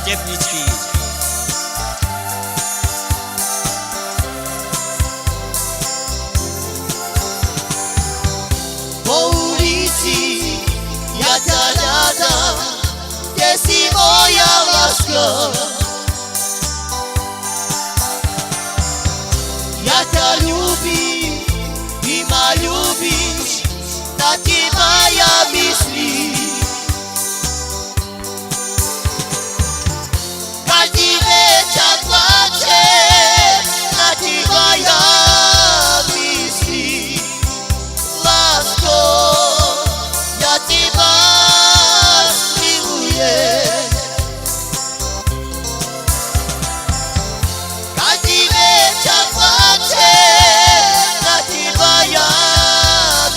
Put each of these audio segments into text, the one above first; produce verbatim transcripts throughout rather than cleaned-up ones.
Jebnički. Po ulici ja ća gladam, gde si moja laska. Ja ća ljubim, ti ma ljubiš, na tiba ja mislim. Kad dive ća plače, na tiba ja mislim. Lasko, ja tiba smilujem. Kad dive ća plače, na tiba ja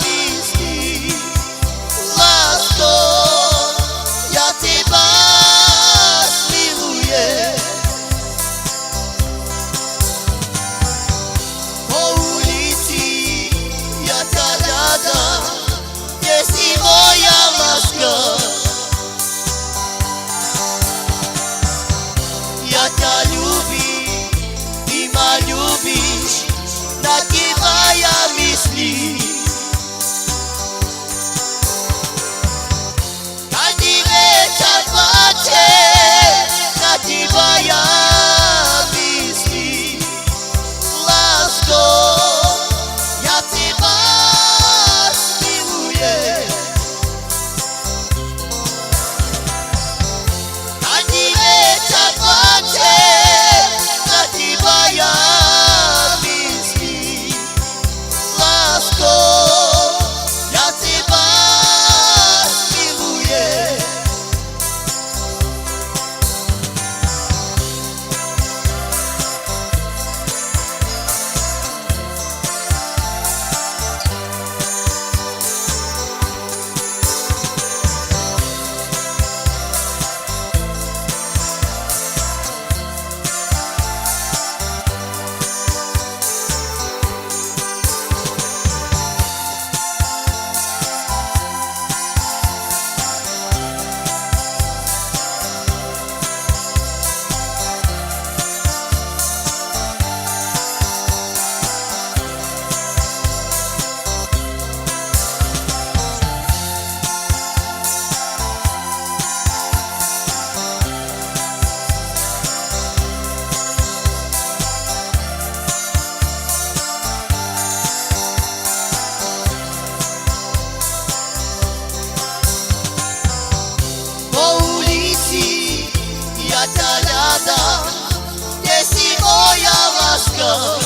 mislim. Lasko, ja tiba smilujem. Po ulici ja ća gladam, gde si moja laska. Ja ća ljubim, ti ma ljubiš, na tiba ja mislim. Kad dive ća plače, na tiba ja mislim. Lasko, ja tiba smilujem. Kad dive ća plače, na tiba ja mislim. Lasko, ja tiba smilujem. Po ulici ja ća gladam, gde si moja laska.